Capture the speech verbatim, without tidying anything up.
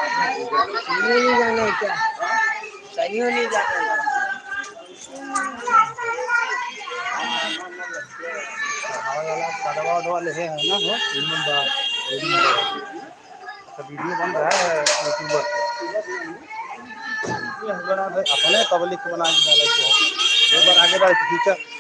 नहीं जाना है क्या? सही नहीं जाना है। हवा वाला कदवा उदवा ले है ना, हो? इनमें बा-, इनमें बा-, अच्छा, वीडियो बन रहा है यूट्यूबर पे। ये बना रहे, अपने पब्लिक को बना के डाले के है। एक बार आगे बढ़, पीछे।